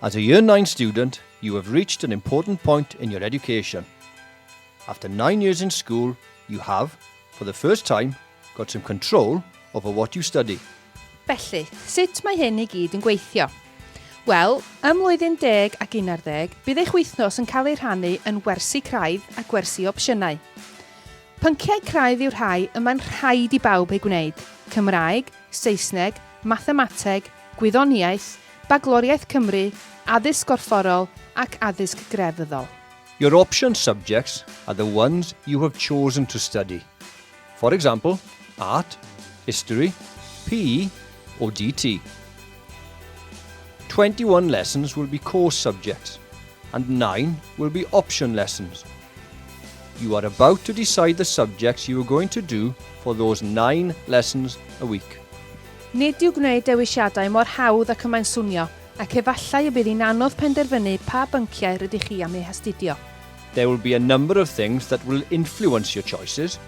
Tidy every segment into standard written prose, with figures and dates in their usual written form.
As a Year 9 student, you have reached an important point in your education. After nine years in school, you have, for the first time, got some control over what you study. Felly, sut mae hyn i gyd yn gweithio? Wel, ym mlwyddyn deg ac unarddeg, bydd eich wythnos yn cael ei rhannu yn wersi craidd a gwersi opsiynau. Pynciau craidd yw'r rhai y mae'n rhaid i bawb eu gwneud, Cymraeg, Saesneg, Mathemateg, Gwyddoniaeth, Bagloriaeth Cymru, Addysg Gorfforol ac Addysg Grefyddol. Your option subjects are the ones you have chosen to study. For example, Art, History, PE or DT. 21 lessons will be course subjects and 9 will be option lessons. You are about to decide the subjects you are going to do for those 9 lessons a week. Nid yw gwneud dewisiadau mor hawdd ac y mae'n swnio, ac efallai y bydd hi'n anodd penderfynu pa bynciau rydych chi am eu hastudio. There will be a number of things that will influence your choices,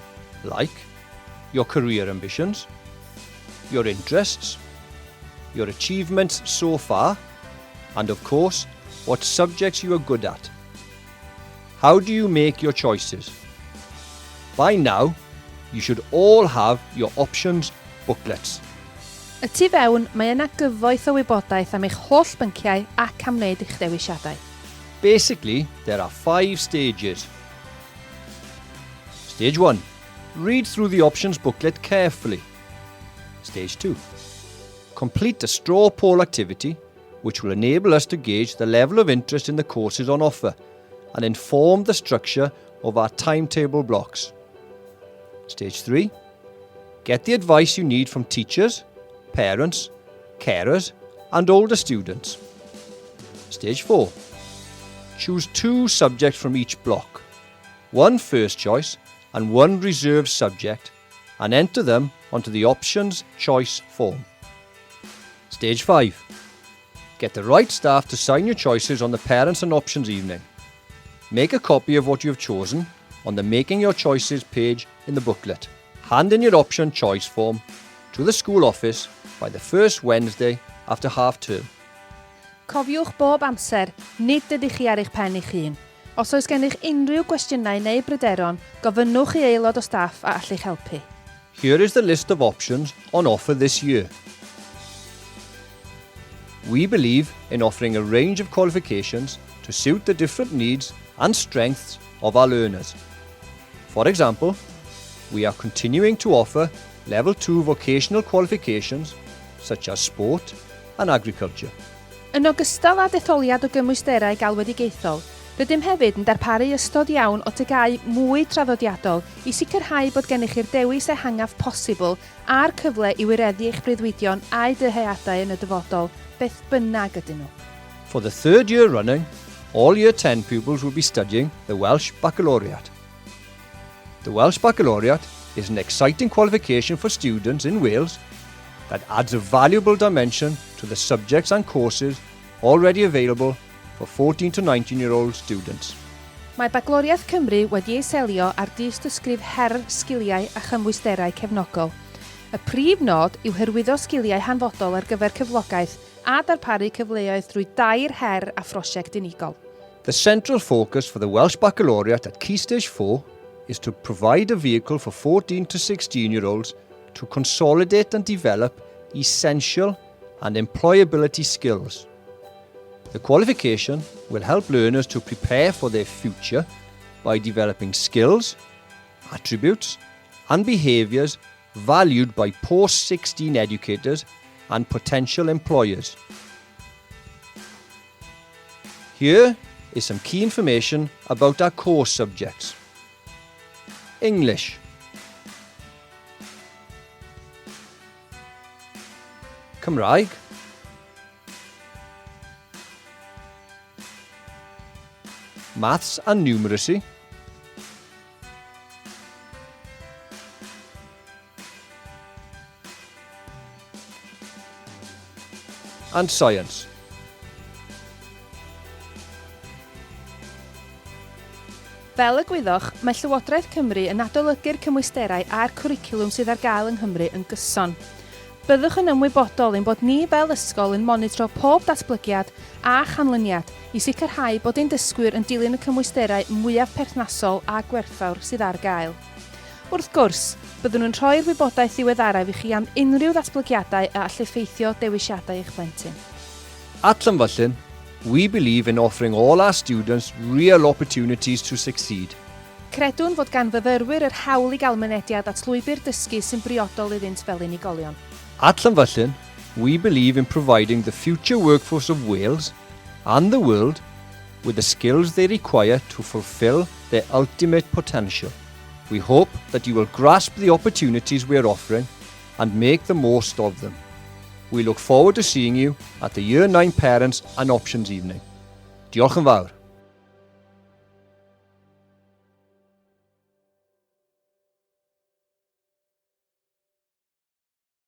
like your career ambitions, your interests, your achievements so far, and of course, what subjects you are good at. How do you make your choices? By now, you should all have your options booklets. Y tu fewn, mae yna gyfoeth o wybodaeth am eich holl bynciau ac am wneud eich dewisiadau. Basically, there are five stages. Stage 1. Read through the options booklet carefully. Stage 2. Complete a straw poll activity which will enable us to gauge the level of interest in the courses on offer and inform the structure of our timetable blocks. Stage 3. Get the advice you need from teachers, parents, carers and older students. Stage 4. Choose two subjects from each block, one first choice and one reserved subject, and enter them onto the options choice form. Stage 5. Get the right staff to sign your choices on the Parents and Options evening. Make a copy of what you have chosen on the Making Your Choices page in the booklet. Hand in your option choice form to the school office by the first Wednesday after half term. Cofiwch bob amser, nid ydych chi ar eich pen eich hun. Os oes gennych unrhyw gwestiynau neu bryderon, gofynnwch i aelod o staff a all eich helpu. Here is the list of options on offer this year. We believe in offering a range of qualifications to suit the different needs and strengths of our learners. For example, we are continuing to offer Level 2 vocational qualifications such as sport and agriculture. Yn ogystal â detholiad o gymwysterau galwedigaethol, rydym hefyd yn darparu ystod iawn o TGAU mwy traddodiadol i sicrhau bod gennych chi'r dewis ehangaf posibl a'r cyfle i wireddu eich breuddwydion a'u dyheadau yn y dyfodol, beth bynnag ydyn nhw. For the third year running, all Year 10 pupils will be studying the Welsh Baccalaureate. The Welsh Baccalaureate is an exciting qualification for students in Wales that adds a valuable dimension to the subjects and courses already available for 14 to 19 year old students. Mae Bagloriaeth Cymru wedi ei selio ar dystysgrif Her Sgiliau a Chymwysterau Cefnogol. Y prif nod yw hyrwyddo sgiliau hanfodol ar gyfer cyflogaeth a darparu cyfleoedd drwy dair her a phrosiect unigol. The central focus for the Welsh Baccalaureate at Key Stage 4 is to provide a vehicle for 14 to 16 year olds to consolidate and develop essential and employability skills. The qualification will help learners to prepare for their future by developing skills, attributes and behaviours valued by post-16 educators and potential employers. Here is some key information about our core subjects. English Cymraeg Maths and Numeracy and Science. Fel y gwyddoch, mae Llywodraeth Cymru yn adolygu'r cymwysterau a'r cwricwlwm sydd ar gael yng Nghymru yn gyson. Byddwch yn ymwybodol ein bod ni fel ysgol yn monitro pob datblygiad a chanlyniad i sicrhau bod ein dysgwyr yn dilyn y cymwysterau mwyaf perthnasol a gwerthfawr sydd ar gael. Wrth gwrs, byddwn yn rhoi'r wybodaeth ddiweddaraf i chi am unrhyw ddatblygiadau a all effeithio dewisiadau eich plentyn. At Llanfyllin, we believe in offering all our students real opportunities to succeed. Credwn fod gan fyfyrwyr yr hawl i gael mynediad at lwybr dysgu sy'n briodol iddynt fel unigolion. At Llanfyllin, we believe in providing the future workforce of Wales and the world with the skills they require to fulfil their ultimate potential. We hope that you will grasp the opportunities we are offering and make the most of them. We look forward to seeing you at the Year 9 Parents and Options Evening. Diolch yn fawr.